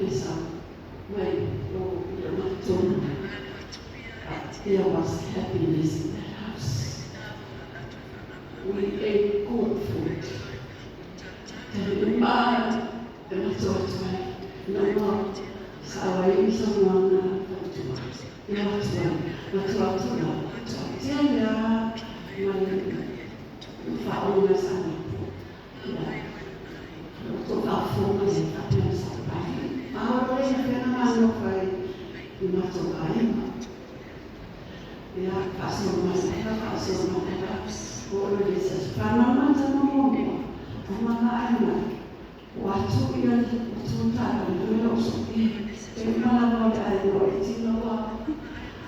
Pesa mai o i le matou. But there was happiness in that house. We ate good food. Te ma e matou atu ai na ma sa ai i sa moana fautua. I atu ai, matou atu la, atu tele a mai whaonga sa na. Ia, o tō whafonga se whapena sa pai. A o le whina mano whai i matou aiga. Ia, whaasoro mai ea, whaasoro mai ea. O o le se whanau mata mo o mana ai mai. O atu ia o tūtara le le o so e. E mana mo le ai no e tino wa.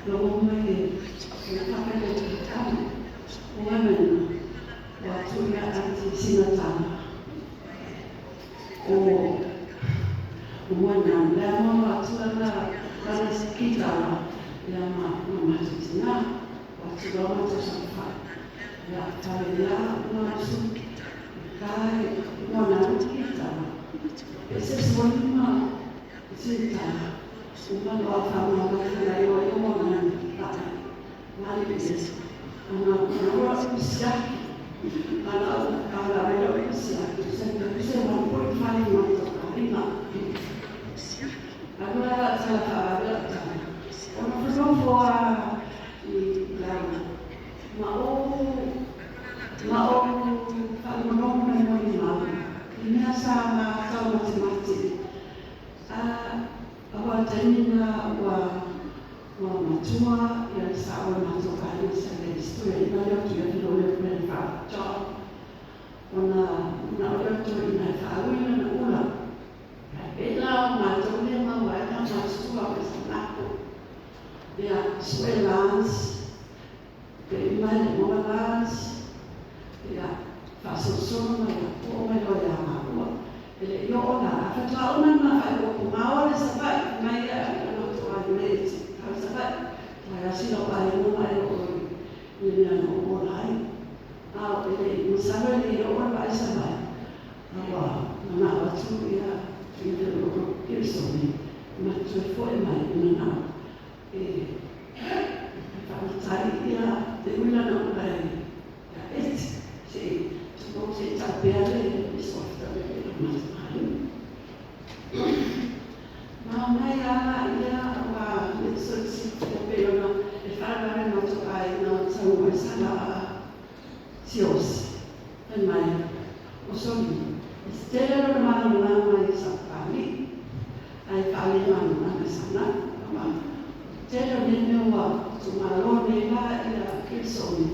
Lo o mai e. O whakale te tama. O amena. O atu ia ati sinatama. O wana le mo atu ana ana kitara ia ma ma matutina. O atu la matu sa wha. Ia tale ia ma su kai wana kitara. E se solima se tara. Uma loa wha ma ma i o i o wana ta. Mali e ana ana siaki. Ana ana ai o siaki. Se se ma po i whai ma to karima. Agora tala wha la tala. Ona whanofo a i lau. Ma o ma o whanonongo mai mo i mau. I mea sa ma tau mate mate. A a wa tainina wa wa matua ia sa o matua ka i sa le story i na leo tu ia filo le le fa cha. Ona na o leo tu i na fa ui na ula. E la o matou le mau ai na matua o sa nako. Ia sue lans pe mai le moa lans. Ia whaasosoro mai a po mai lo ia maua. E le i o na whatua o mai ma whai o ku mao le sa whai mai ia a no to ai me te ka sa whai. Tai a sila o ai mo mai o i le mea no o lai. A e le masalo le i o o ai sa whai. A wa mana atu ia i le ro kirisoni. Ma tu e foe mai i mana e whakatai ia te ula na ula e ia eti se tuko se tapea le i softa le le matamai. Ma mai ala ia wa le sotsi te pelona e wharaware mato ai na tau mai sala a tios. E mai o soli. E tele ro mana mana mai sa pali. Ai pali mana mana sana. Wa tele o nene wa tu malo ne la ia kirisoni.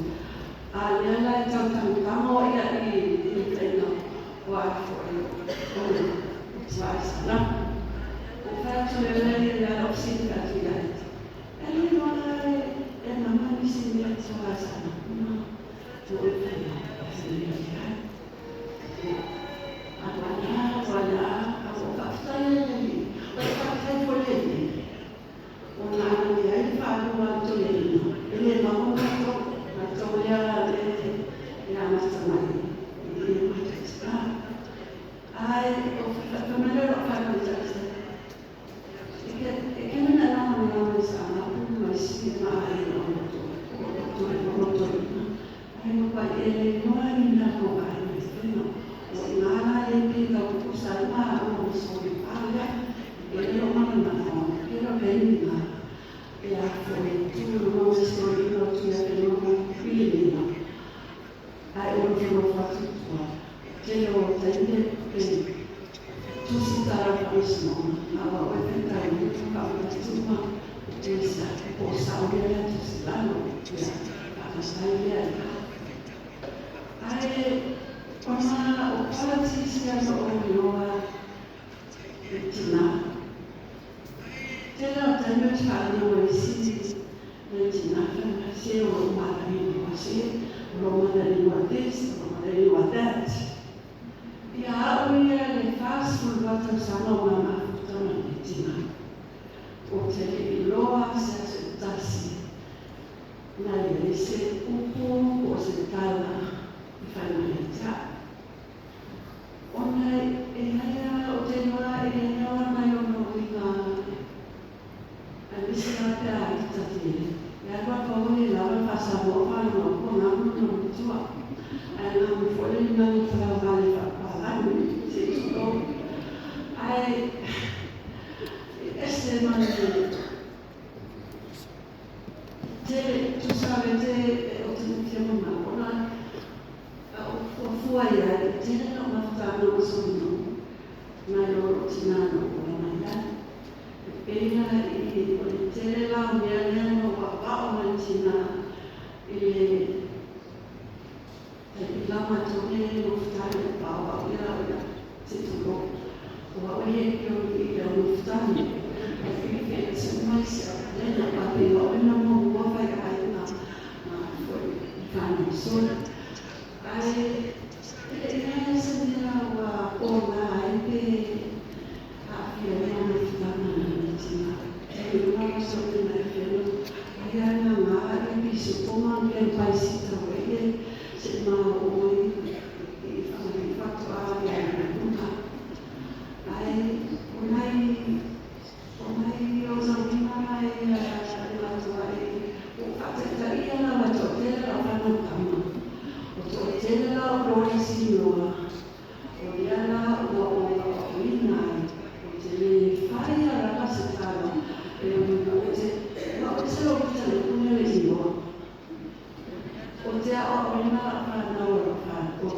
A lea la e tau tango ia i i teina wa fo e o o tua sana. O whatu e le ia o sini atu ia e. E le wala e e na mani sini a tua sana. Ma tu e whai a sini a ia. A wala, wala, a o whaftai e le ni. O whaftai fo le ni. O nā ni ai whānau a to le ina. E le maho mato, mato lea le e a mata mai. I e mata i sta. Ai, o whakamere o whānau i tāse. E ke nana nā mana mai sa ana pu mai si ma ai na o to. O to e o to ina. Ai o pa e le noa ni nā no ai mai whena. O i ngā rā e pe tau pusa i mā o so i pālea. E le o mana mana o. Ke ro pe ni ngā. E a fo e tu no mau se so i no tu ia pe no mau pili ni ngā. Ai o no whatu tua. Te o teine pe tusi tara whaisno. A wa o e pentai ni tu ka o tuma. Te sa o sa o lea tusi lalo. Ia whakasai lea i ka. Ai ona o pala tisi a o loa e tina. Te la o tani o te whaanau e si le tina whanau se o mana ni wa se o mana ni wa this o mana ni wa that. Ia au ia le whāsulu wata sana o ngā mafutana le tina. O te le iloa se atu tasi. Nā ia se upu o se tala i whai mai e tā. Ona e hea o te noa e hea mai ono ese ma le tele tusa le te o te fia mana ona o fuafua ia e tele na mafutaga o sono nai o tina na o la mai ai. E pei la i o le tele la o mea lea na o mai tina i le i la matou le mafutaga e paopao ia o te tulo. O au e i o i le mafutaga. E whiwhi se mai se lena pa pe o ina mo ua fai ai na na foi whanau sola. Ai, e le se mea ua o la ai pe a fia mea mafutaga na le tina. E ua so te na whenau. Ai ai ngā ngā e piso pōma mea pai sita o e se ma o mai i whangai whatu a ia na lunga. Ai, o nai o nai o zaurima mai e matua e o whaatata ia la wa to tele la whanau tama. O to tele la o rori sinoa. O ia la ua o o ina ai. O te le whai a raka se tala. E o o te wa o te o kita le pune le ingoa. O te ao o ina whanau o whanau o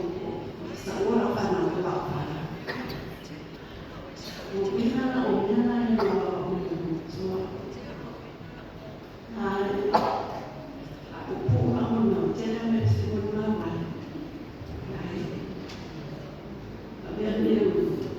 sa ua whanau o la whanau. O ina na o mea na e o o matua. Ai, a o pū na o nau tele me te mo nā mai. Ai, a mea ne o